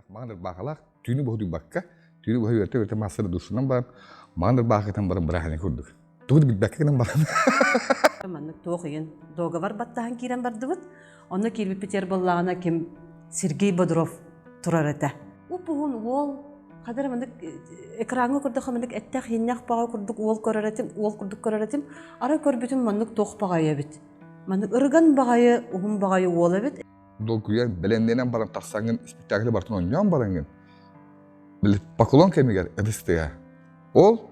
Маҕан ырбаахылаах түүнү быһа утуйбакка, түүнү быһа үөртэ-үөртэ маастар душунан баран, маҕан ырбаахытан баран бырааһынай курдук. Тугу да билбэккэ гынан баран. Маннык туох ыйын договор баттаһан киирэн бардыбыт. Онно киирбиппитигэр буоллаҕына ким Сергей Бодров турар этэ. Уп-уһун уол хадара маннык экраҥҥа көрдөххө маннык эттээх ииннээх баҕа курдук уол көрөр этим, уол курдук көрөр этим. Арай көрбүтүм маннык туох баҕайы эбит. Маннык ырыган баҕайы, уһун баҕайы уол эбит. Долгуйан, бэлэмнэнэн баран тахсаҥҥын спектаклы барытын оонньоон бараҥҥын, били поклон кэмигэр ытыстыга. Ол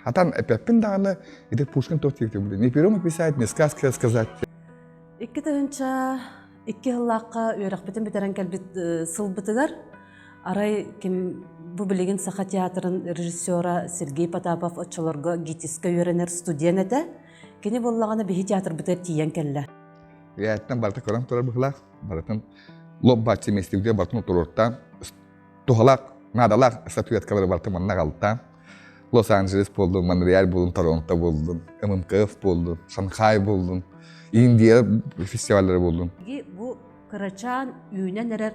хатан эппэппин даҕаны, ити Пушкин туох диэбитэ не пером описать, не сказки рассказать. 2002 сыллаахха үөрэхпитин бүтэрэн кэлбит сылбытыгар арай ким бу билигин Саха театрын режиссера Сергей Потапов оччолорго ГИТИСка үөрэнэр студент этэ. Кини буоллаҕына биһи театрбытыгар тиийэн кэллэ. Үйэттэн барыта көрөн турар быһылаах, барытын лоп-бааччы миэстибитигэр барытын туруортаан, туһалаах, наадалаах статуэткалары барытын манна аҕалтаан, Лос-Анджелес буоллун, Монреаль буоллун, Торонто буоллун, ММКФ буоллун, Шанхай буоллун, Индия фестиваллара буоллун. Бу кырачаан үүнэн эрэр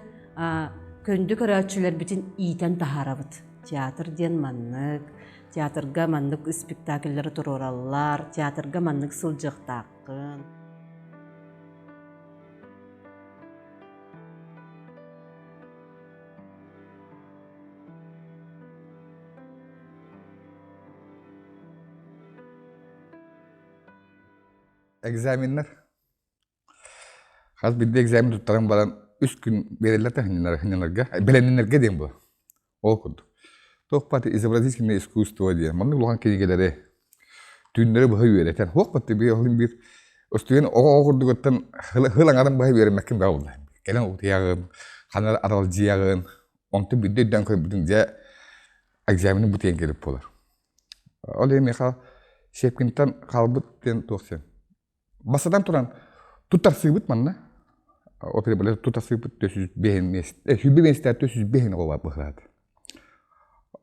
көндү көрөөччүлэрбитин иитэн таһаарабыт. Театр диэн маннык, театрга маннык спектакльлары туруораллар, театрга маннык сылдьыахтааххын. Экзаменнар. Хас биирдии экзамен туттаран баран үс күн биэрэллэр да бэлэмнэнэргэ диэн бу. Ол курдук. Туох баата изобразительное искусство диэн маннык улахан кинигэлэри түүннэри быһа үөрэтэн суох батты биир ол биир устуйан оҕо оҕо курдугуттан хыл аҥарын быһа үөрэммэккин баа буолла. Кэлэн утуйаҕын, ханар аралдьыйаҕын, онтон биирдэ өйдөөн көрбүтүҥ дьэ экзамены бутуйан кэлип буолар. Ол иһин миэхэ Щепкинтэн хаалбыт диэн туох сен Бастатан туран, туттарсыыбыт манна. Опера балет туттарсыыбыт 405 миэстэ, 105 миэстэ 405 оҕо быһаат.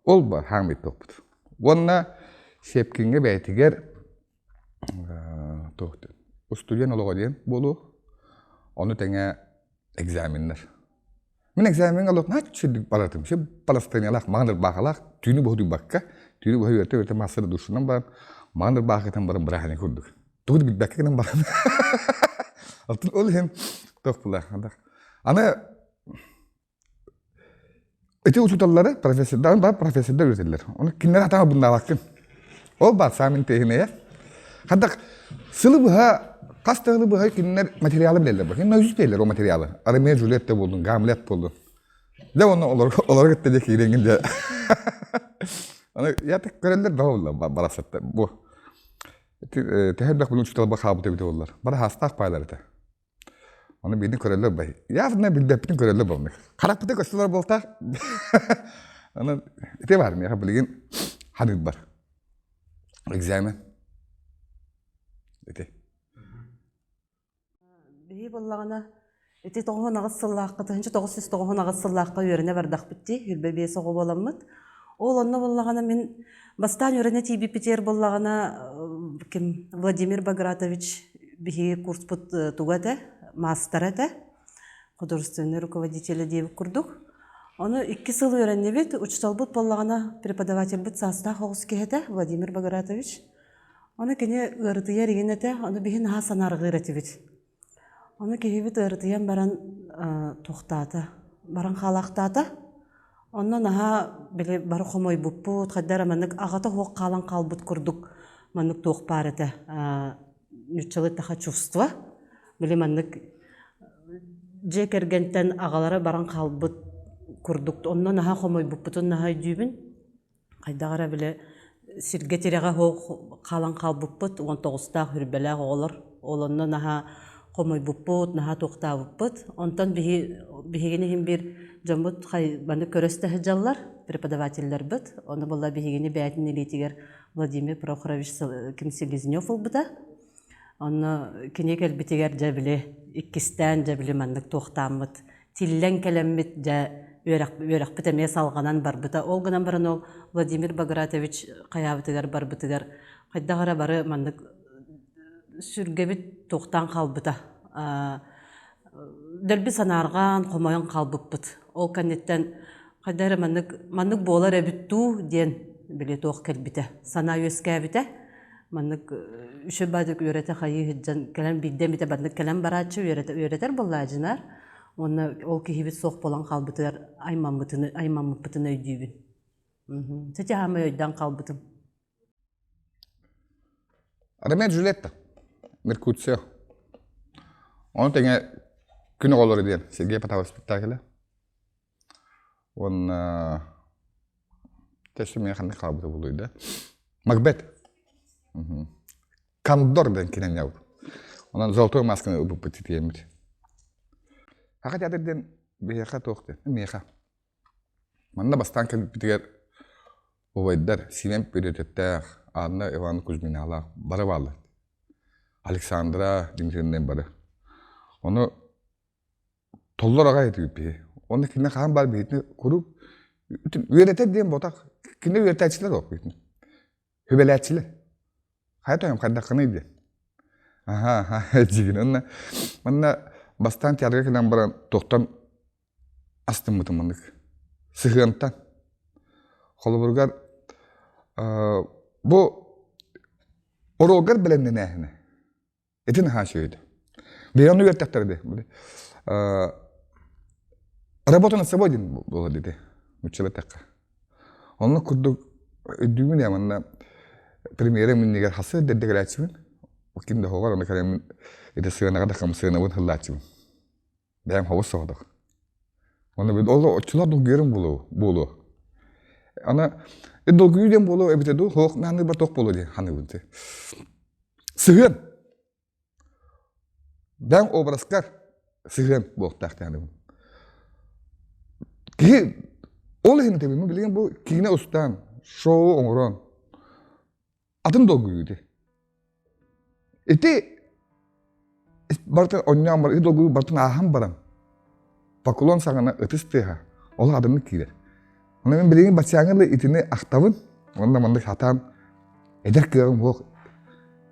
Ол бар хаамый туохпут. Уонна Щепкиҥҥэ бэйэтигэр туох устудьуон олоҕо диэн буолуо. Ону тэҥэ экзаменнар. Мин экзамеҥҥа олох наһаа үчүгэйдик баратым. Все паластыналаах, маҕан ырбаахылаах, түүнү быһа утуйбакка, түүнү быһа үөртэ-үөртэ маастар душунан баран, маҕан ырбаахытан баран бырааһынай курдук. Тугу да билбэккэ гынан баран. Оттон ол иһин туох була. Аны ити учууталлары профессордар бар профессордар үөрэтэллэр. Ону кинилэр атаҕа буннаабаккын. Ол баар саамин тэһинэйэ. Хадах сылы быһа хас да сылы быһа кинилэр материалы билэллэр. Кинилэр наизусть билэллэр ол материалы. Ромео Джульетта буоллун, Гамлет буоллун. Дьэ онно олорго олорго кытта дьэ киирэҥҥин дьэ. Аны я так көрөллөр да буолла барахсаттар. Бу төһө элбэх билин учуутал хаалбыт эбитэ буоллар. Бары хаастаах паайлар этэ. Ону биирдин көрөллөр бай. Явно билбэппитин көрөллөр буолмук. Харахпыта көстөлөр буолтаах. Аны ити бар миэхэ билигин ханыырбар. Экзамен. Ити. Биһи буоллаҕына ити 98 сыллаахха 1998 сыллаахха үөрэнэ бардахпыт дии, 25 оҕо буоламмыт. Ол онно буоллаҕына мин бастаан үөрэнэ тиийбиппитигэр буоллаҕына ким Владимир Багратович биһиги курспут туга этэ, маастара этэ, художественный руководителя диэбит курдук. Ону икки сыл үөрэннибит, учууталбыт буоллаҕына преподавательбыт саастаах оҕус киһи этэ Владимир Багратович. Ону кини ыарытыйар игин этэ, ону биһи наһаа санаарҕыыр этибит. Ону киһибит ыарытыйан баран туохтаата, баран хаалаахтаата. Онно наһаа били бары хомойбуппут, хайда эрэ маннык аҕата суох хаалан хаалбыт курдук маннык туох баар этэ нууччалыы таха чувство. Били маннык дьиэ кэргэнтэн аҕалара баран хаалбыт курдук онно наһаа хомойбуппутун наһаа өйдүүбүн. Хайдах эрэ били сиргэ тирэҕэ суох хаалан хаалбыппыт, 19-таах үрбэлээх оҕолор. Ол онно наһаа хомойбуппут, наһаа туохтаабыппыт. Онтон биһи биһигини иһин биир дьоммут маны көрөстө сылдьаллар, преподавателлэрбит. Ону буолла биһигини бэйэтин илиитигэр Владимир Прохорович ким Селезнев ылбыта. Онно кини кэлбитигэр дьэ били иккистээн дьэ били маннык туохтааммыт тиллэн кэлэммит дьэ үөрэх, үөрэхпит эмиэ салҕанан барбыта. Ол гынан баран ол Владимир Багратович хайаабытыгар барбытыгар хайдах эрэ бары маннык сүргэбит туохтаан хаалбыта. Дэлби санаарҕаан, хомойон хаалбыппыт. Ол кэнниттэн хайда эрэ маннык маннык буолар эбит дуу диэн били туох кэлбитэ, санаа үөскээбитэ. Маннык үчүгэй үөрэтэ хайыы сылдьан кэлэн биирдэ эмитэ маннык кэлэн барааччы үөрэтэ үөрэтэр буоллаадьынаар. Уонна ол киһибит суох буолан хаалбытыгар аймаммытын аймаммыппытын өйдүүбүн. Сити хаамай өйдөөн хаалбытым. Ромео Джульетта, Меркуцио. Ону тэҥэ Күн оҕолоро диэн Сергей Потапов спектаклэ. Уонна тэсэ миэхэ ханнык хаалбыта буолуой да. Макбет. Кондор диэн кинини Онон золотой масканы ылбыппыт тиийэммит. Саха театр диэн биһиэхэ туох диэн миэхэ. Манна бастаан кэлбиппитигэр убайдар Симэн Пүрүөтэттээх, Анна Ивановна Кузьминалаах бары бааллар. Александра Дмитриевна бары. Ону толлор аҕай этибит биһи. Онно кинини хаһан баар биһитини куруук үөрэтэр диэн ботах кини үөрэтээччилэр ол биһитини. Хүбэлээччилэр. Хайа тойом хайдаххыный диэн. Аха, аха, дьигин. Онно манна бастаан театрга кэлэн баран туохтан астыммытым маннык. Сыһыантан. Холобуругар бу оруолгар бэлэмнэнээһинэ. Ити наһаа үчүгэй. Бэйэни үөртэхтэрэ дии. Работа над собой диэн буолар дии нууччалыы эттэххэ. Оннук курдук өйдүүбүн ээ манна премьера иннигэр хасыы эрдэ кэлээччибин. Ким да оһоҕор аны кэлэммин ити сыанаҕа да хамсыанабын һыллааччыбын. Бэйэм хобус соҕотох. Онно бит ол оччолор долгуйарым буолуо буолуо. Аны долгуйуу диэн буолуо эбитэ дуу, хоох наанныыр туох буолуо диэн ханыыбын ти. Сыһыан. Бэйэҥ образкар сыһыан буолуохтаах диэн Киһи ол иһин этэбин, билигин бу киинэ устаан, шоу оҥорон атын долгуйуу ити. Ити барытын онньоон баран, ити долгуйуу барытын ааһан баран, поклон саҕана ытыс тыаһа олох атыннык киирэр. Онон мин билигин баччааҥҥа дылы итини ахтабын уонна маннык сатаан эдэр кыаҕым суох.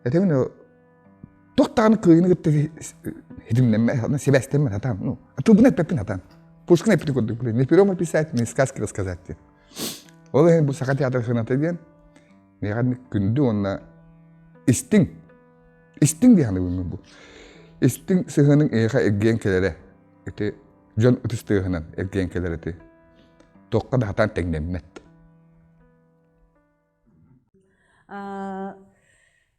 Этэбин туох даҕаны кыайыыны кытта ситимнэммэт, сибээстэммэт сатаан. Ну, тылбын эппэппин сатаан. Пушкин эппити курдук, не пером описать, не сказки рассказать диэн. Ол иһин бу Саха театр сыаната диэн миэхэ күндү уонна истиҥ истиҥ дии саныыбын бу. Истиҥ сыһыаныҥ эйиэхэ эргийэн кэлэрэ. Ити дьон ытыс тыаһынан эргийэн кэлэр ити. Туохха да сатаан тэҥнэммэт.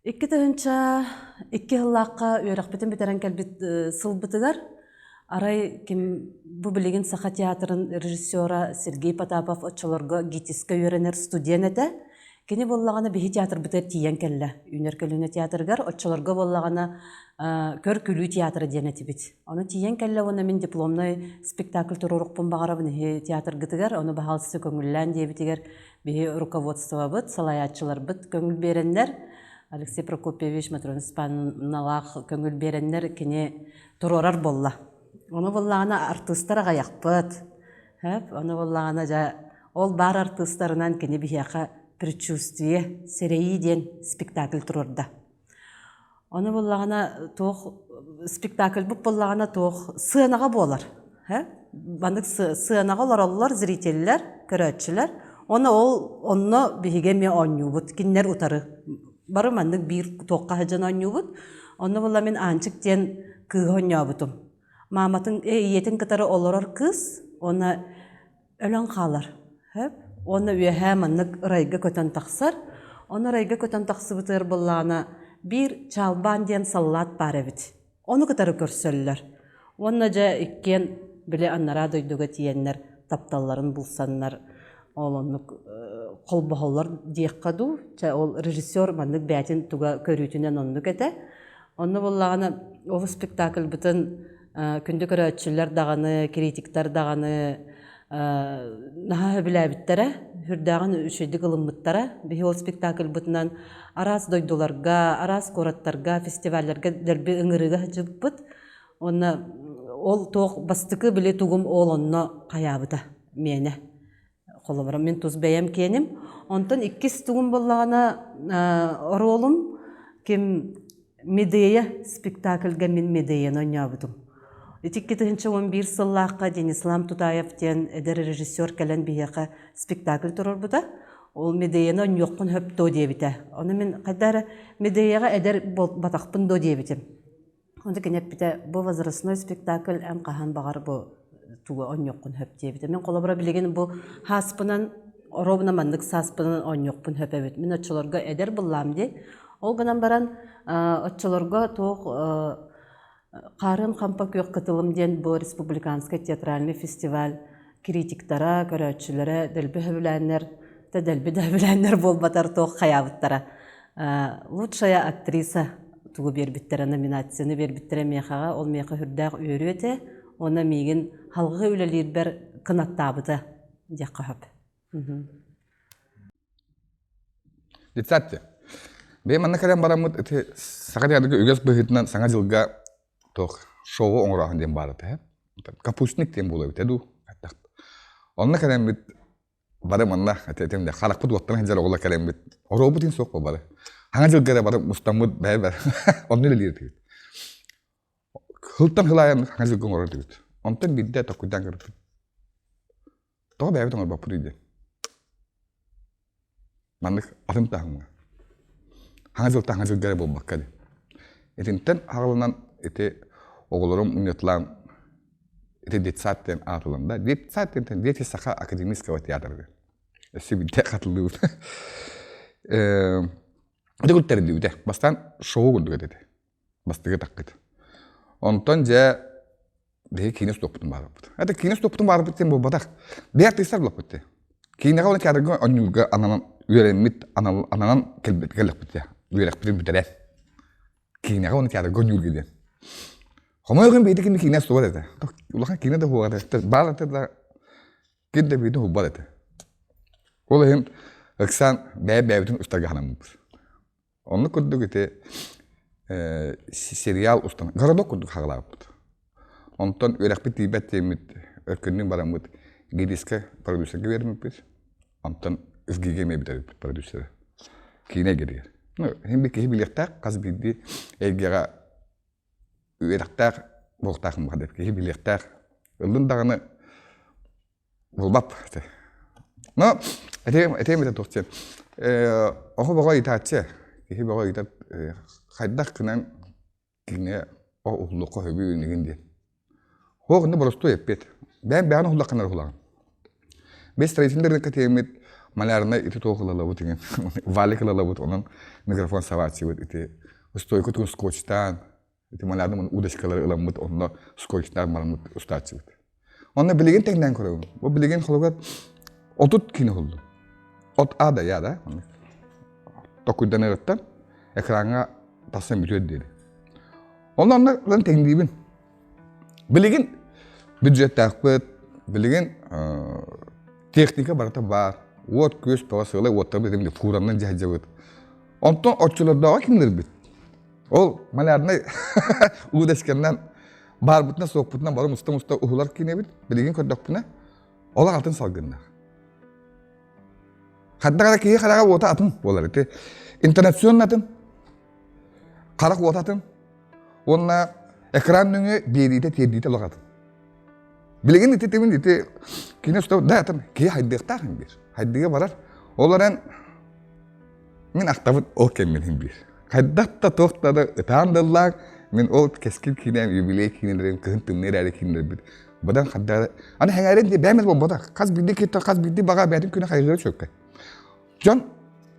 2002 сыллаахха үөрэхпитин бүтэрэн кэлбит сылбытыгар арай ким бу билигин Саха театрын режиссера Сергей Потапов оччолорго ГИТИСка үөрэнэр студент этэ. Кини буоллаҕына биһи театрбытыгар тиийэн кэллэ. Үүнэр көлүөнэ театрыгар оччолорго буоллаҕына көр-күлүү театра диэн этибит. Ону тиийэн кэллэ уонна мин дипломнай спектакль туруорукпун баҕарабын иһи театргытыгар, ону баһаалыста көҥүллээн диэбитигэр биһи руководствобыт, салайааччыларбыт көҥүл биэрэннэр, Алексей Прокопьевич Матрена Степановналаах көҥүл биэрэннэр кини туруорар буолла. Ону буоллаҕына артыыстар аҕыйахпыт. Ону буоллаҕына дьэ ол баар артыыстарынан кини биһиэхэ «Предчувствие», «Сэрэйии» диэн спектакль туруорда. Ону буоллаҕына туох спектакльбыт буоллаҕына туох сыанаҕа буолар. Маннык сыанаҕа олороллор зрителлэр, көрөөччүлэр. Уонна ол онно биһиги эмиэ оонньуубут. Кинилэр утары. Бары маннык биир туохха сылдьан оонньуубут. Онно буолла мин Аанчык диэн кыыһы оонньообутум. Мааматын, ийэтин кытары олорор кыыс уонна өлөн хаалар. Сөп. Уонна үөһээ маннык ырайга көтөн тахсар. Ону ырайга көтөн тахсыбытыгар буоллаҕына биир Чалбаан диэн саллаат баар эбит. Ону кытары көрсөллөр. Уонна дьэ иккиэн били анараа дойдуга тиийэннэр тапталларын булсаннар ол оннук холбоһоллор диэххэ дуу. Чэ ол режиссер маннык бэйэтин туга көрүүтүнэн оннук этэ. Онно буоллаҕына ол спектакльбытын күндү көрөөччүлэр даҕаны, критиктэр даҕаны наһаа сөбүлээбиттэрэ, сүрдээҕин үчүгэйдик ылыммыттара. Биһи ол спектакльбытынан араас дойдуларга, араас куораттарга, фестивалларга дэлби ыҥырыыга сылдьыбыппыт. Уонна ол туох бастакы били тугум ол онно хайаабыта миэнэ. Холобура, мин тус бэйэм киэним. Онтон иккис тугум буоллаҕына оруолум ким Медея спектакльга мин Медеяны оонньообутум. Ити 2011 сыллаахха Денислам Тутаев диэн эдэр режиссер кэлэн биһиэхэ спектакль туруорбута. Ол Медеяны онньуоххун хөп дуо диэбитэ. Ону мин хайда эрэ Медеяҕа эдэр буолбатахпын дуо диэбитим. Онто кини эппитэ, бу возрастной спектакль эн хаһан баҕар бу тугу оонньуоххун сөп диэбитэ. Мин холобура билигин бу хааспынан оруобуна маннык сааспынан оонньуохпун сөп эбит. Мин оччолорго эдэр быллаам дии. Ол гынан баран оччолорго туох Хаарыан хампа күөх кытылым диэн бу республиканскай театральный фестиваль критиктара, көрөөччүлэрэ дэлби сөбүлээннэр, да дэлби да сөбүлээннэр буолбатар туох хайаабыттара. Лучшая актриса тугу биэрбиттэрэ, номинацияны биэрбиттэрэ миэхэҕэ, ол миэхэ сүрдээх үөрүү этэ уонна миигин салгыы үлэлиирбэр кынаттаабыта диэххэ сөп. Детсадте. Бэйэм манна кэлэн бараммыт ити саха театрга үгэс быһыытынан Саҥа дьылга туох шоу оҥорооһун диэн баар этэ. Капустник диэн буолуо эбитэ дуу. Онно кэлэммит бары манна этим да харахпыт уоттан сылдьар оҕолор кэлэммит оруобут иһин суох бары. Саҥа дьылга эрэ бары мустаммыт бэйэ бары онно үлэлиир этибит. Сылтан сыл аайы саҥа дьылга оҥорор этибит. Онтон биирдэ токкуйдаан көрбүппүт. Тоҕо бэйэбит оҥорбоппутуй диэн. Маннык атын таһымҥа. Хаҥа дьылтан хаҥа дьылга эрэ буолбакка диэн. Итинтэн аҕалынан ити оҕолорум мунньуталаан ити детсад диэн аатыланда. Детсад диэн Дети Саха академического театра диэн. Өссө биирдэ хатыллыбыт. Ити курдук тэриллибитэ. Бастаан шоу курдук этэ. Бастакы таккыт. Онтон дьэ биһиги киинэ устуохпутун баарбыт. Это киинэ устуохпутун баарбыт диэн буолбатах. Биһи артыыстар булаппыт дии. Киинэҕэ уонна театрга оонньуурга ананан үөрэммит ананан кэлбит кэллэхпит дии. Үөрэхпитин бүтэрэр. Киинэҕэ уонна театрга оонньуурга диэн. Хомойуох иһин биһиги кини киинэ устубат этэ. Улахан киинэ да буолар этэ. Баар этэ да ким да биһигини уһулбат этэ. Ол иһин ыксаан бэйэ-бэйэбитин устарга санаммыппыт. Оннук курдук ити сериал устан городок курдук хаҕылаабыппыт. Онтон үөрэхпит тиийбэт диэммит өркөннүүн бараммыт ГИДИСкэ продюсерга биэрбиппит. Онтон СГИгэ эмиэ бүтэрбиппит продюсеры. Киинэ эйгэтигэр. Ну, иһин бир киһи билиэхтээх, хас биирдии эйгэҕэ үөрэхтээх буолуохтаахын баҕар киһи билиэхтээх. Ыллын даҕаны Булбат. Но этиэм этиэм этэ туох диэн оҕо бөҕө ыйытааччы киһи бөҕө ыйытар хайдах гынан киҥэ уһуллуохха сөбүй иннигин диэн. Суох иннэ боростуой эппиэт. Бэйэм бэйэҕин уһуллаххына эрэ уһулаҕын. Без строительный рынка тиэммит малярнай ити туох ылалабыт иҥин валик ылалабыт онон микрофон сабааччыбыт ити стойку тугун скотчтаан Ити малярным удочкалары ыламмыт, онно скотчтаах бараммыт устааччыбыт. Онно билигин тэҥнээн көрөбүн. Бу билигин холугар 30 киинэ уһуллум. От А да Я да. Токуйданыгыттан экраҥҥа тахсан бүтүөр диэри. Онно онно ылан тэҥниибин. Билигин бюджеттаахпыт, билигин техника барыта баар. Уот күөс бөҕө сыалай уоттарбыт этим фураннан дьаһдьабыт. Онтон оччолордооҕу кимнэрбит? Ол малярнай удочканан баарбытынан-суохпутунан бары муста-муста уһулар киинэбит. Билигин көрдөхпүнэ, олох атын салгыннаах. Хадда хара киһи хараҕа уота атын буолар ити. Интонационно атын, харах уота атын. Уонна экран нөҥүө биэриитэ тиэрдиитэ олох атын. Билигин ити тимин ити кини устав да атын киһи хайдыахтаах биир. Хайдыга барар. Ол эрэн Мин ахтабын ол кэммин иһин биир. Хайдах да туох да ытаан да ыллаан, мин ол кэскил киинэм, юбилей киинэлэрин, кыһын тымныы эрээри киинэлэрбит быдан хардары аны сэҥээрэн дии бэйэм буолбатах. Хас биирдии киһи хас биирдии баҕа бэйэтин күнэ хайҕыра чөккө. Дьон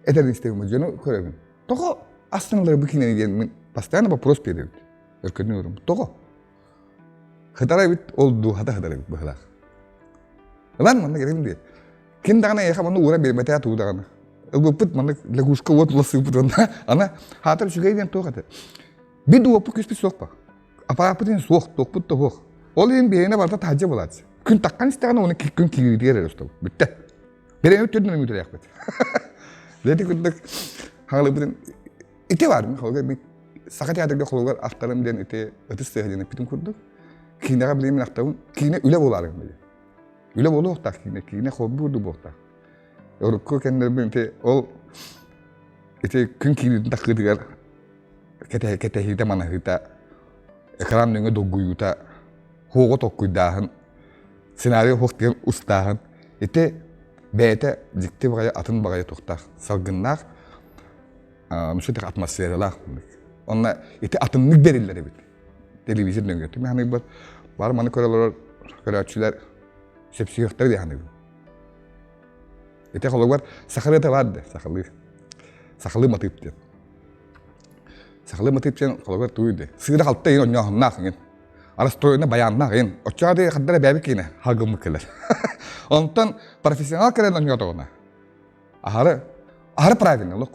этэрин истэбин, дьону көрөбүн. Тоҕо астыналар бу киинэни диэн мин постоянно вопрос биэрэбит. Өркөнү көрөм. Тоҕо? Хытар эбит, ол дууһата хытар эбит быһылаах. Ылан манна кэлин дии. Ким даҕаны эйиэхэ манна уура биэрбэтэ тугу даҕаны. Ылбыппыт маннык лягушка уот ыла сыыппыт уонна ана хаатар үчүгэй диэн туох этэ. Бид уоппут күспүт суох ба. Аппарааппыт иһин суох, туохпут да суох. Ол иһин биһиэнэ барыта таһырдьа буолааччы. Күн таххан истэҕинэ уонна күн киириитигэр эрэ устабыт. Бүттэ. Бирээмит төрдүн мүтэрээхпит. Ити курдук хаҥалыыбытын ити баар холугар мин саха театрга холугар ахтарым диэн ити ытыс тыаһа диэн эппитим курдук. Киинэҕэ билигин мин ахтабын. Киинэ үлэ буолаары гынна Үлэ буолуохтаах киинэ, киинэ хобби курдук буолуохтаах. Урукку кэмнэрбин ити ол ити күн киириитин таххыытыгар кэтэһиитэ манаһыыта, экран нөҥүө долгуйуута. Хуоҕу толкуйдааһын, сценарий уһуох диэн устааһын ити бэйэтэ дьикти баҕайы атын баҕайы туохтаах салгыннаах мусутах атмосфералаах онно ити атыннык бэриллэр эбит телевизор нөҥүө түмэ саныыбыт бары маны көрө олорор көрөөччүлэр сөпсүөхтэр дии саныыбын ити холобур сахалыы баар да сахалыы сахалыы матыып диэн сахалыы матыып диэн холобур тугуй да сыыра халта иин онньооһуннаах иҥин Арастуойуна баяннаах иин оччоҕо дии хардара бэйэбит киинэ халгыммыт кэлэр онтон профессионал кэлэн онньоотоҕуна аһары аһары правильно лук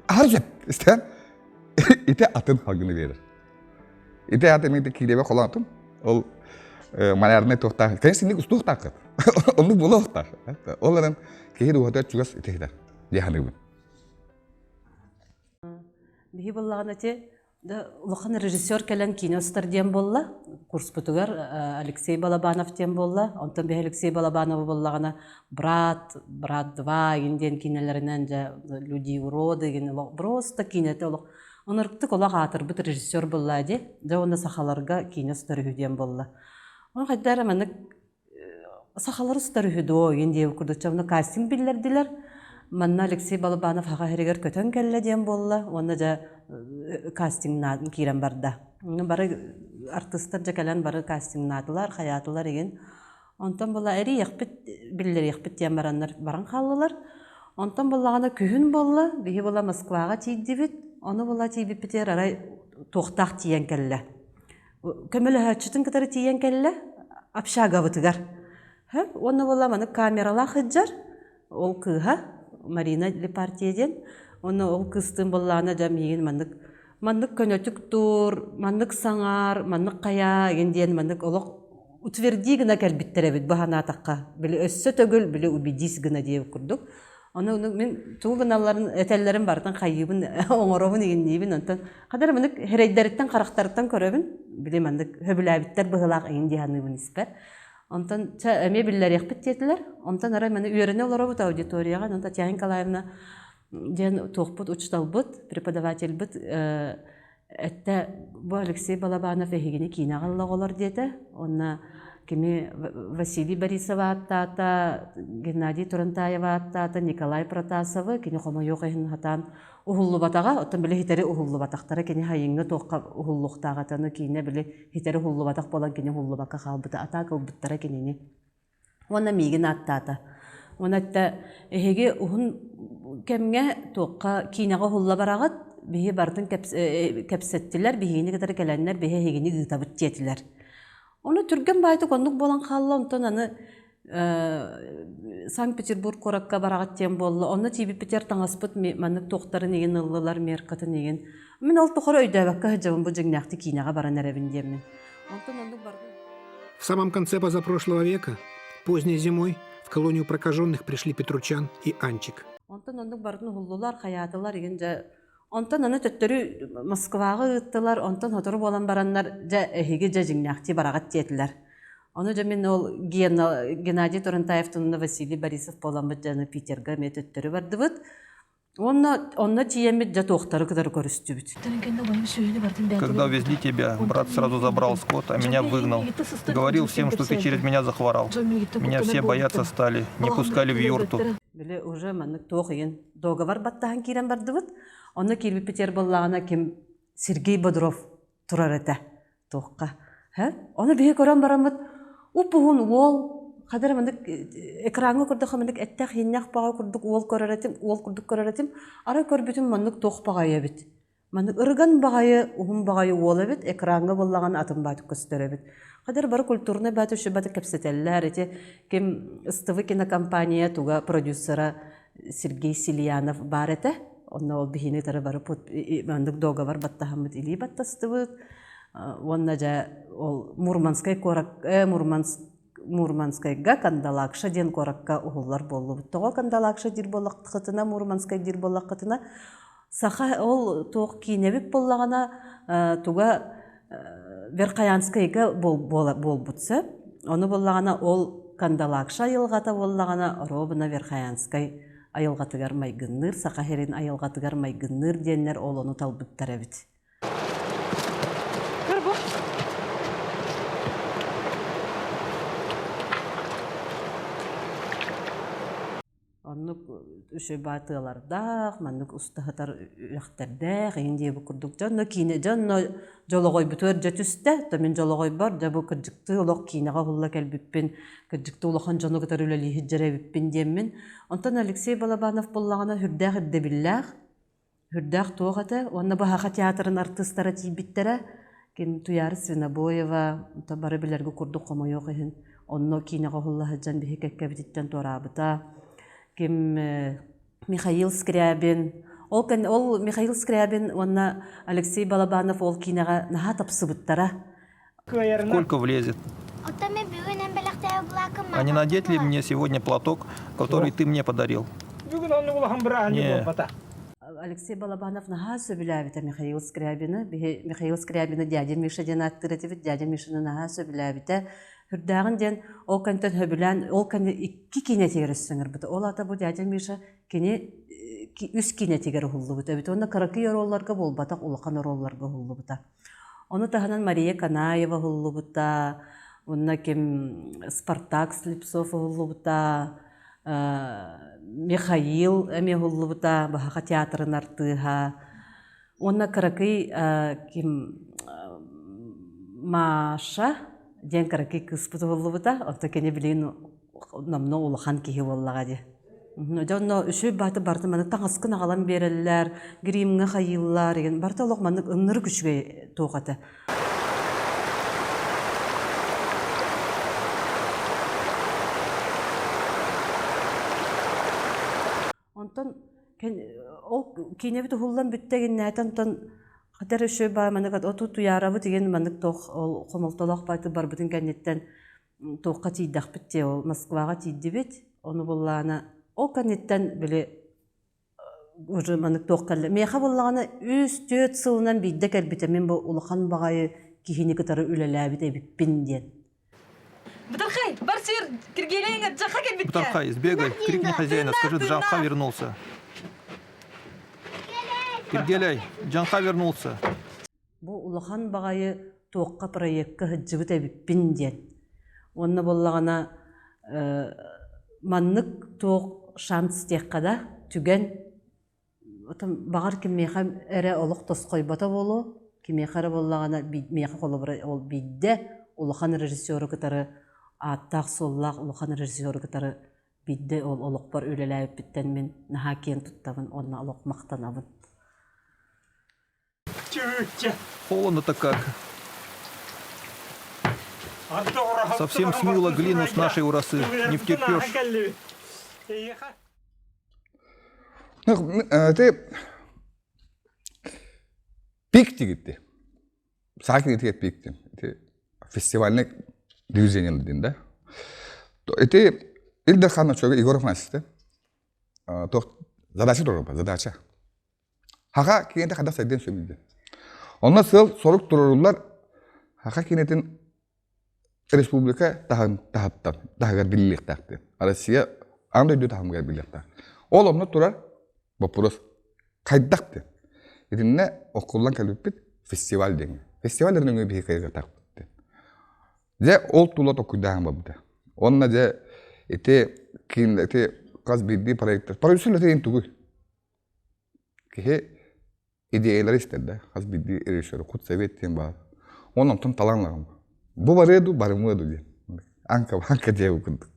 аһары сөп истэн ити атын халгыны биэрэр ити аты мен киирэбэ холоотум ол малярнай туохтаах конечно инник устуохтааххыт оннук буолуохтаах ол эрэн киһи дууһата чугас итиһитэр дии саныыбын Биһи буоллаҕына ити улахан режиссер кэлэн киинэ устар диэн буолла. Курспутугар Алексей Балабанов диэн буолла. Онтон биһи Алексей Балабановы буоллаҕына «Брат», «Брат 2» игин диэн киинэлэринэн дьэ «Люди уроды» игин олох просто киинэтэ олох ынырыктык олох аатырбыт режиссер буолла дии. Дьэ уонна сахаларга киинэ устар үһү диэн буолла. Ону хайдах эрэ маннык сахалар устар үһү дуо игин диэбит курдук чэ онно кастинг биллэрдилэр манна Алексей Балабанов Саха сиригэр көтөн кэллэ диэн буолла уонна дьэ кастиҥнаан киирэн барда бары артыыстар дьэ кэлэн бары кастиҥнаатылар хайаатылар игин онтон була эрийиэхпит биллэриэхпит диэн бараннар баран хааллылар онтон буоллаҕына күһүн буолла биһи була Москваҕа тиийдибит ону була тиийбиппитигэр арай туохтаах тиийэн кэллэ көмөлөһөөччүтүн кытары тиийэн кэллэ общагабытыгар Хөп уонна буолла маны камералаах сылдьар ол кыыһа Марина Лепартия диэн уонна ол кыыстыын буоллаҕына дьэ миигин маннык маннык көнөтүк тур маннык саҥар маннык хайаа игин диэн маннык олох утверди гына кэлбиттэр эбит бу санаатахха били өссө төгүл били убедись гына диэбит курдук Ону мин тугу гыналларын этэллэрин барытын хайыыбын оҥоробун игинниибин онтон хадара маннык хэрэйдэриттэн харахтарыттан көрөбүн били маннык сөбүлээбиттэр быһыылаах игин дии саныыбын испэр онтон чэ эмиэ биллэриэхпит диэтилэр онтон арай маны үөрэнэ олоробут аудиторияҕа онон Татьяна Николаевна диэн туохпут учууталбыт преподавательбыт Эттэ бу Алексей Балабанов эһигини киинэҕэ ылла оҕолор диэтэ. Уонна кини Василий Борисов ааттаата, Геннадий Турантаев ааттаата, Николай Протасовы кини хомойуох иһин сатаан уһуллубатаҕа. Оттон били хитэри уһуллубатахтара кини хайыҥҥа туохха уһуллуохтаах этэ. Ону киинэ били хитэри уһуллубатах буолан кини уһуллубакка хаалбыта. Атаак ылбыттара кинини. Уонна миигин ааттаата. Уонна эттэ, эһиги уһун кэмҥэ туохха киинэҕэ уһулла бараҕыт, биһи барытын кэпсэттилэр, биһигини кытары кэлэннэр биһи эһигини ыытабыт диэтилэр. Ону түргэн баайтык оннук буолан хаалла, онтон аны Санкт-Петербург куоракка бараҕыт диэн буолла. Онно тиийбиппитигэр таҥаспыт маннык туохтарын игин ыллылар, меркатын игин. Мин ол тухары өйдөөбөккө сылдьабын бу дьиҥнээхтик киинэҕэ баран эрэбин диэммин. Онтон оннук бардым. В самом конце позапрошлого века, поздней зимой, в колонию прокаженных пришли Петручан и Анчик. Онтон оннук барытын уһуллулар, хайаатылар игин дьэ онтон аны төттөрү Москваҕа ыыттылар, онтон сотору буолан бараннар дьэ эһиги дьэ дьиҥнээхтии бараҕыт диэтилэр. Ону дьэ мин ол Геннадий Турантаевтан Василий Борисов буоламмыт дьэ аны Питерга эмиэ төттөрү бардыбыт. Уонна онно тиийэммит дьэ туохтары кытары көрүстүбүт. Когда увезли тебя, брат сразу забрал скот, а меня выгнал. Говорил всем, что ты через меня захворал. Меня все бояться стали, не пускали в юрту. Били уже маннык туох иһин договор баттаһан киирэн бардыбыт. Онно киирбиппитигэр буоллаҕына ким Сергей Бодров турар этэ туохха. Ону биһи көрөн бараммыт уп-уһун уол хадара маннык экраҥҥа көрдөххө маннык эттээх ииннээх баҕа курдук уол көрөр этим, уол курдук көрөр этим. Арай көрбүтүм маннык туох баҕайы эбит. Маннык ырыган баҕайы, уһун баҕайы уол эбит, экраҥҥа буоллаҕына атын баатык көстөр эбит. Хадара бары культурнай бааты үчүгэй кэпсэтэллэр. Ити ким СТВ кинокомпания туга продюсера Сергей Сильянов баар этэ. Онно ол биһини кытары бары маннык договор баттаһаммыт илии баттастыбыт. Уонна дьэ ол Мурманскай куорак Мурманск Мурманскайга Кандалакша диэн куоракка уһуллар буоллубут. Тоҕо Кандалакша диир буоллаххытына, Мурманскай диир буоллаххытына, саха ол туох киинэбит буоллаҕына туга Верхоянскайга буолбут сөп. Ону буоллаҕына ол Кандалакша айылҕата буоллаҕына оруобуна Верхоянскай айылҕатыгар майгынныыр, Саха сирин айылҕатыгар майгынныыр диэннэр ол ону талбыттар эбит. Оннук үчүгэй баатыалардаах, маннык устаһытар үрэхтэрдээх, иһин диэбит курдук дьонно киинэ дьонно дьолоҕойбутугар дьэ түстэ, то мин дьолоҕойбор дьэ бу кырдьыктыы олох киинэҕэ уһулла кэлбиппин, кырдьыктыы улахан дьону кытары үлэлии сылдьар эбиппин диэммин. Онтон Алексей Балабанов буоллаҕына сүрдээх ирдэбиллээх, сүрдээх туох этэ уонна Баһаха театрын артыыстара тиийбиттэрэ. Ким Туйаара Свинобоева, бары билэргэ курдук хомойуох иһин, онно киинэҕэ уһулла сылдьан биһи кэккэбититтэн туораабыта. Ким Михаил Скрябин, ол, ол Михаил Скрябин уонна Алексей Балабанов ол киинэҕэ наһаа тапсыбыттара. Сколько влезет? А не надеть ли мне сегодня платок, который ты мне подарил? Не. Алексей Балабанов наһаа сөбүлээбитэ Михаил Скрябины. Михаил Скрябины дядя Миша диэн ааттыыр этибит. Дядя Мишаны наһаа сөбүлээбитэ. Үрдээҕин диэн ол кэнтэн сөбүлээн, ол кэннэ икки киинэтигэр өссөҥөрбүтэ. Ол аата бу дядя Миша кини үс киинэтигэр уһуллубут эбит. Уонна кыракый оруолларга буолбатах, улахан оруолларга уһуллубута. Ону таһынан Мария Канаева уһуллубута, уонна ким Спартак Слепцов уһуллубута, Михаил эмиэ уһуллубута, Баһаха театрын артыыһа. Уонна кыракый ким Маша диэн кыракый кыыспыт уһуллубута, онто кини билигин номнуо улахан киһи буоллаҕа дии. Дьэ онно үчүгэй бааты барыта маннык таҥаскын аҕалан биэрэллэр, гримҥэ хайыыллар игин барыта олох маннык ыннырык үчүгэй туох этэ. Онтон ол киинэбит уһуллан бүттэ гиннээтэ онтон хатар үчүгэй баа маннык оту туйаарабыт игин маннык туох ол хомолтолоох бааты барбытын кэнниттэн туохха тиийдэхпит дии ол Москваҕа тиийдибит ону буллаана ол кэнниттэн били уже маннык туох кэллэ миэхэ буоллаҕына үс-түөрт сылынан биирдэ кэлбитэ мин бу улахан баҕайы киһини кытары үлэлээбит эбиппин диэн Бытархай, бар сир, Киргиэлэйиҥ Джаха кэлбиттэ. Бытархай, сбегай, крикни хозяина, скажи, Джанха вернулся. Киргиэлэй, Джанха вернулся. Бу улахан баҕайы туохха проекка сылдьыбыт эбиппин диэн. Уонна буоллаҕына маннык туох шанс диэххэ да түгэн баҕар кимиэхэ эрэ олох тосхойбото буолуо, кимиэхэ эрэ буоллаҕына миэхэ холобура ол биирдэ улахан режиссеру кытары ааттаах-суоллаах улахан режиссеру кытары биирдэ ол олохпор үлэлээбиппиттэн мин наһаа киэн туттабын уонна олох махтанабын. Холодно-то как. Совсем смыло глину с нашей урасы. Не втерпешь. Ну, ты пик тигитти. Саакин итиге пикти. Фестивальный движение дин да. Ити Ил Дархан Егор Афанасьевич задача турар задача. Хаха киинэтэ хайдах сайдыан сөбүй Онно сыал-сорук туруоруллар Хаха киинэтин республика таһын таһыттан таһыгар биллиэхтээхтин. Россия аан дойду таһымыгар биллиэхтээх. Ол онно турар боппуруос хайдах диэн. Итиннэ оккуллан кэлбиппит фестиваль диэҥҥэ. Фестиваль нөҥүө биһи кыайыгатаахпыт диэн. Дьэ ол тула толкуйдааһын барбыта. Уонна дьэ ити киин ити хас биирдии проектар. Продюсер ити тугуй? Киһи идеялары истэр да, хас биирдии режиссер худсовет диэн баар. Уонна онтон талан ылаҕын. Бу барыа дуу, барымыа дуу диэн. Аҥка аҥка диэбит курдук.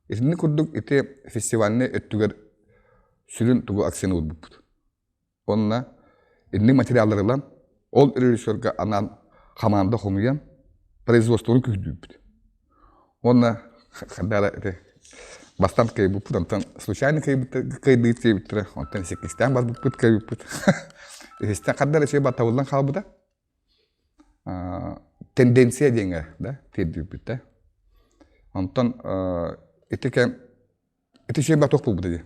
Итинник курдук ити фестивальнай өттүгэр сүрүн тугу акцияны уурбуппут. Уонна инник материаллары ылан, ол режиссерга анаан хамаанда хомуйан, производствоны күүһүрдүүбүт. Уонна хардара ити бастаан кыайбыппыт, онтон случайно кыайдыыт диэбиттэрэ, онтон иккистээн барбыппыт, кыайбыппыт. Үһүстээн хардара үчүгэй баттабыллан хаалбыта. Тенденция диэҥҥэ да тиэрдибиппит да. Онтон ити кэм ити үчүгэй батох буолбута дии.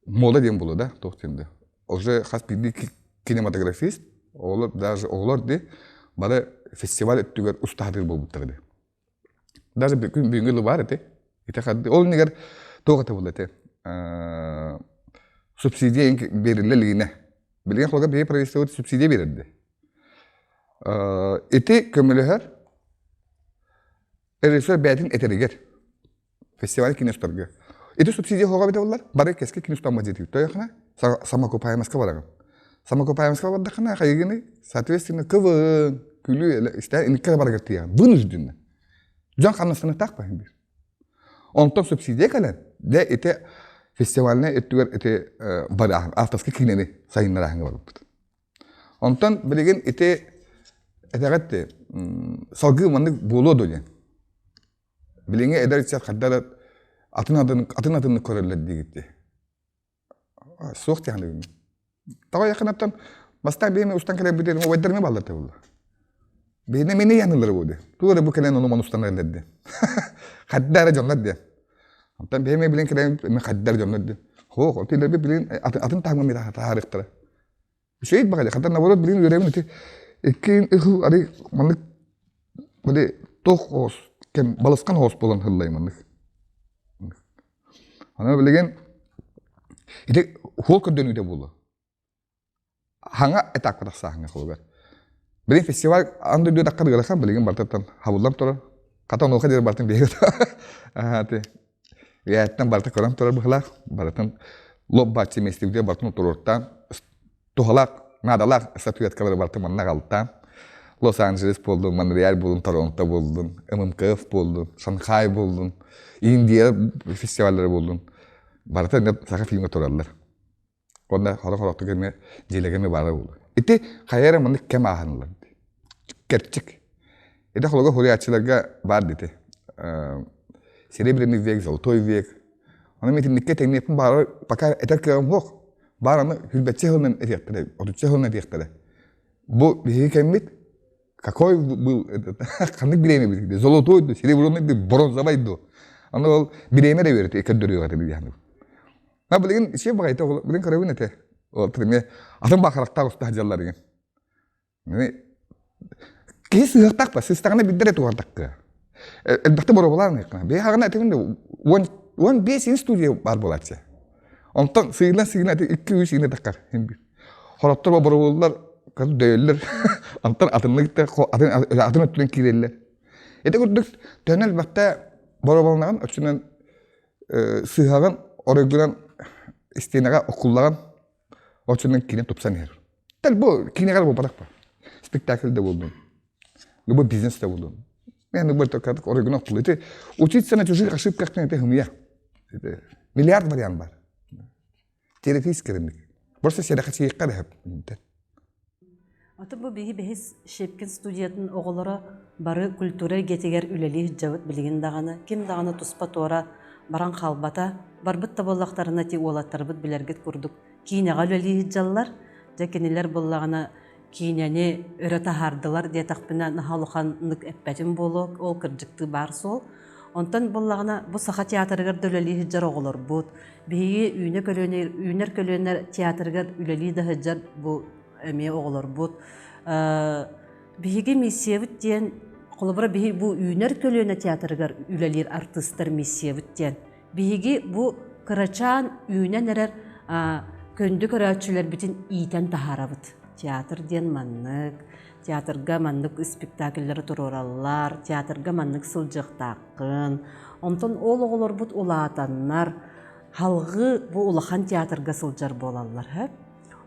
Мода диэн буолуо да, туох диэн да. Уже хас биирдии кинематографист, оҕолор даже оҕолор дии бары фестиваль өттүгэр устаһатыыр буолбуттар дии. Даже бүгүн бүгүҥҥү ылы баар этэ. Ити харды ол иннигэр туох этэ буолла этэ субсидия бериллэ илигинэ. Билигин холга биһиги правительствобыт субсидия биэрэрди. Ити көмөлөһөр режиссер бэйэтин этэригэр фестиваль киностарга. Ити субсидия хоҕа бите боллар, бары кэски күн устамма дьиэтигит. Тойохна самоокупаемоска бараҕын. Самоокупаемоска бардаххына хайыгыны, соответственно, кывын, күлүү, истэ инникке барыгар тиийэҕин. Вынужденно. Дьон хамнастаныктаах баһын биир. Онтон субсидия кэлэн, дьэ ити фестивальнай өттүгэр ити барааһын, авторскай киинэни сайыннарааһыҥҥа барбыппыт. Онтон билигин ити этэҕит салгыы маннык буолуо дуо диэн. Билиҥҥи эдэр ыччат хайда да атын атын атын атыннык көрөллөр диигит дии. Суох диэххин Тоҕо якынаттан бастаан биһини устан кэлэрбит убайдар эмэ бааллар буолла. Биһини мини яһанылар буолду. Туу эрэ бу кэлэн ону маны устан эрэллэр диэн. Хадда эрэ дьоннор диэн. Онтон биһи эмэ билин кэлэн эмэ хадда эрэ дьоннор диэн. Хоох, отилерби билин атын таһымҥа миэхэ таһаарыахтара. Үчүгэй баҕайы, хата наоборот билин үөрэбин ити икки ыһыл ары маннык били туох оҕус кэм балысхан оҕус буолан һыллай маннык. Аны билигин ити хуол көрдөнүүтэ буолуо. Хаҥа этапка тахсааһыҥҥа холугар. Билигин фестиваль аан дойду таххар ыарахан билигин бартыттан хабыллан турар. Хата онуоха диэри бартын биһиги ти Үйээттэн барыта көрөн турар быһылаах, барытын лоп-бааччы миэстибитигэр барытын туруортаан, туһалаах, наадалаах статуэткалары барытын манна аҕалтаан, Лос-Анджелес буоллун, Монреаль буоллун, Торонто буоллун, ММКФ буоллун, Шанхай буоллун, Индия фестиваллара буоллун, барыта эмиэ саха фильмҥэ тураллар. Уонна хорох-хорохтук эмиэ дьиэлэргэ эмиэ баара буолуо. Ити хайа эрэ маннык кэм ааһан ылар. Кэрчик. Ити холуга суруйааччыларга баар дити. Серебряный век, золотой век. Аны мен итинниккэ тэҥниэхпин баҕарар пока этэр кыаҕым суох. Баар аны сүүрбэччэ сылынан этиэхтэрэ, отучча сылынан этиэхтэрэ. Бу биһиги кэммит какой был этот ханнык бириэмэ бит золотой ду серебряный ду бронзовай ду аны ол бириэмэ эрэ үөрэтэ көрдөрүөҕэ этэ билиэхин На билигин ичиэ баҕайыта билигин көрөбүн этэ. Ол тимэ атын баахарахтаах уста сылдьаллар игин. Киһи сыһыахтаах ба, сыстаҕына билдэр этэ уһардакка. Элбэхтэ боруобалаан ыйыккына. Бэйэ хаҕына этибин да 15 ин студия бар буолааччы. Онтон сыылан сыылан эти 2-3 ин таккар хин бир. Хороттор боруобаллар дөйөллөр. Онтон атыннык атын атын өттүнэн киирэллэр. Ити курдук төһөнөн элбэхтэ боруобаланаҕын өччүнэн сыһаҕын оройгунан истиэнэҕэ окуллаҕын оччонон киинэ тупсан иһэр. Тэл бу киинэҕэ буолбатах ба. Спектакль да буоллун. Любой бизнес да буоллун. Мен бу только оройгунан окулла. Ити учиться на чужих ошибках это хымыя. Миллиард вариант бар. Теоретически рынок. Просто сэрэхэчийиэххэ эрэ сөп. Аты бу биһи бэһис Щепкин студиятын оҕолоро бары культура эйгэтигэр үлэлии сылдьабыт билигин даҕаны. Ким даҕаны туспа-туора баран хаалбата. Барбыт да буоллахтарына ти уолаттарбыт билэргит курдук киинэҕэ үлэлии сылдьаллар. Дьэ кинилэр буоллаҕына киинэни өрө таһаардылар диэтэхпинэ наһаа улаханнык эппэтим буолуо, ол кырдьыктыы баар суол. Онтон буоллаҕына бу Саха театрыгар да үлэлии сылдьар оҕолорбут, биһиги үүнэ көлүөнэ үүнэр көлүөнэ театрыгар үлэлии да сылдьар бу эмиэ оҕолорбут. Биһиги миссиябыт диэн, холобура биһи бу үүнэр көлүөнэ театрыгар үлэлиир артыыстар миссиябыт диэн. Биһиги бу кырачаан үүнэн эрэр көндү көрөөччүлэрбитин иитэн таһаарабыт. Театр диэн маннык, театрга маннык спектакльлары туруораллар, театрга маннык сылдьыахтааххын. Онтон ол оҕолорбут улаатаннар, халҕыы бу улахан театрга сылдьар буолаллар.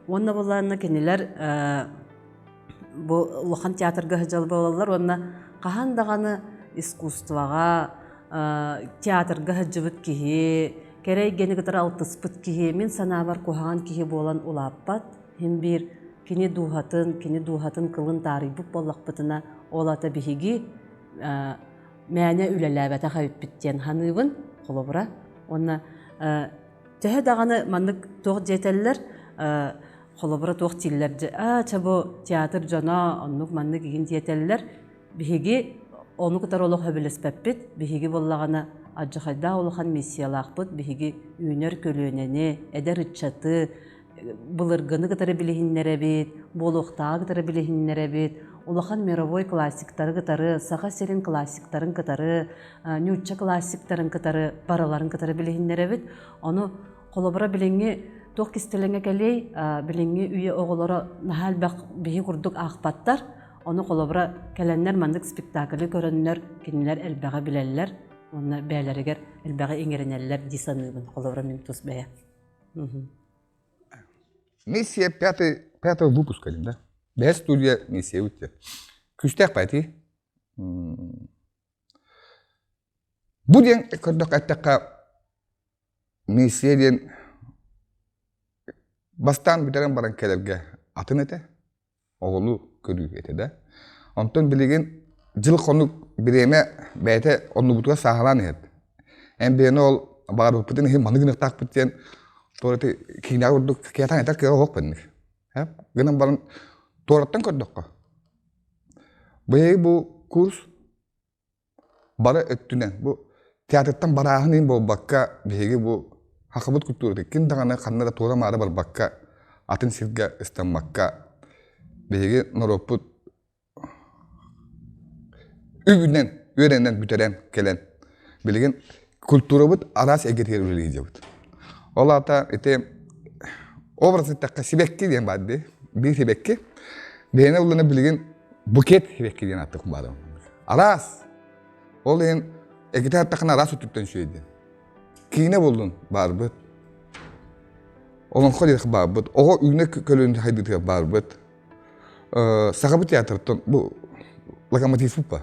Уонна булаанна кинилэр бу улахан театрга сылдьар буолаллар уонна хаһан даҕаны искусствоҕа театрга сылдьыбыт киһи, кэрэ эйгэни кытары алтыспыт киһи мин санаабар куһаҕан киһи буолан улааппат. Иһин биир кини дууһатын, кини дууһатын кылын таарыйбыт буоллахпытына, ол ата биһиги мээнэ үлэлээбэтэх эбиппит диэн саныыбын, холобура. Уонна төһө даҕаны маннык туох диэтэллэр, холобура туох дииллэр аа чэ бу театр дьоно оннук маннык игин диэтэллэр биһиги ону кытары олох сөбүлэспэппит биһиги буоллаҕына алдьархайдаах улахан миссиялаахпыт биһиги үүнэр көлүөнэни эдэр ыччаты былыргыны кытары билиһиннэрэбит, буолуохтааҕы кытары билиһиннэрэбит, улахан мировой классиктары кытары, Саха сирин классиктарын кытары, нуучча классиктарын кытары барыларын кытары билиһиннэрэбит. Ону холобура билиҥҥи туох кистэлэҥэ кэлиэй, билиҥҥи үйэ оҕолоро наһаа элбэх биһи курдук аахпаттар. Ону холобура кэлэннэр маннык спектаклы көрөннөр кинилэр элбэҕи билэллэр. Уонна бэйэлэригэр элбэҕи иҥэринэллэр дии саныыбын, холобура мин тус бэйэ. Миссия пятый, пятого выпуска, да? Бэс студия миссия үтте. Күстээх бати. Бу диэн көрдөх эттэххэ миссия диэн бастаан бүтэрэн баран кэлэргэ атын этэ. Оҕолуу көрүү этэ да. Онтон билигин дьыл-хонук бириэмэ бэйэтэ оннубутугар сааһылаан иһэр. Эн бэйэни ол баҕарбыппытын иһин маны гыныахтаахпыт диэн туора киинэҕэ курдук киһи этэр кыаҕа суох бэнник. Гынан баран туораттан көрдөххө быйыл бу курс Бары өттүнэн бу театртан барааһын иһин буолбакка, биһиги бу сахабыт культурата ким даҕаны ханна да туора-маары барбакка, атын сиргэ ыстаммакка, биһиги норуоппут үбүнэн, үөрэнэн бүтэрэн кэлэн, билигин культурабыт араас эйгэтигэр үлэлии сылдьабыт. Ол аата ити образ эттэххэ сибэкки диэн баар дии. Биир сибэкки. Бэйэни ыллана билигин букет сибэкки диэн ааттык баар. Араас. Ол иһин эгитэ аттахына араас өттүттэн сүөйдүн. Киинэ буллун баарбыт. Олоҥхо диэх баарбыт. Оҕо үүнэ көлүн хайдытыгар баарбыт. Сахабыт театрыттан бу локомотив бар.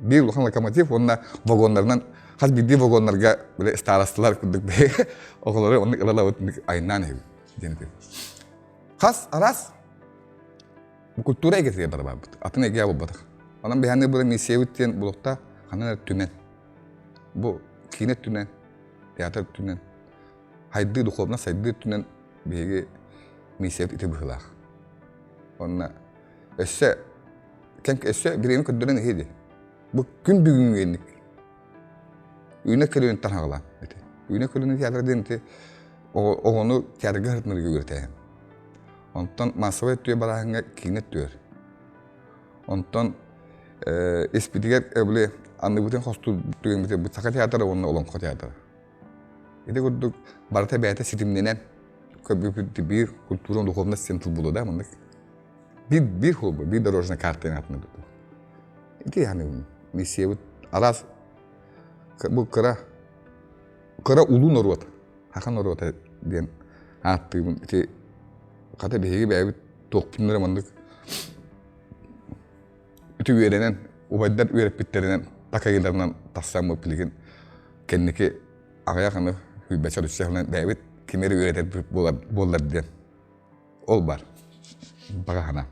Биир улахан локомотив уонна вагоннарынан хас биирдии вагоннарга бile старосталар курдук оҕолору оннук ылалабыт айнаан иһэбит диэн Хас араас культура эйгэтигэр бара барбыт. Атын эйгэ буолбатах. Онон биһиэхэ бу миссиябыт диэн булуохтаах ханан эрэ түмэн. Бу киинэ өттүнэн, театр өттүнэн, хайдыы духовно сайдыы өттүнэн биһиги миссиябыт ити быһыылаах. Онно өссө кэм өссө бириэмэ көрдөрөн иһиэ дии. Бу күн бүгүҥҥү инник. Үүнэ көлүөнтэн хаҕалаан ити. Үүнэ көлүөнэ театр диэн ити оҕону театрга сырытынарга үөрэтээһин. Онтон массовай өттүгэр барааһыҥҥа киинэ өттүгэр. Онтон испитигэр били анныбытын хостуур түгэммитигэр бу саха театра уонна олоҥхо театра. Ити курдук барыта бэйэтэ ситимнэнэн көрбүппүт биир культура духовность диэн тыл буолуо да маннык. Биир биир холбу, биир дорожная карта атына Ити яны миссиябыт араас бу кыра кыра улуу норуот саха норуота диэн ааттыыбын ити хата биһиги бэйэбит туохпун эрэ маннык ити үөрэнэн убайдар үөрэппиттэринэн такайыыларынан тахсаммыт билигин кэнники аҕыйах аны сүүрбэччэ отучча бэйэбит кими эрэ үөрэтэрбит буоллар диэн ол бар баҕа санаа.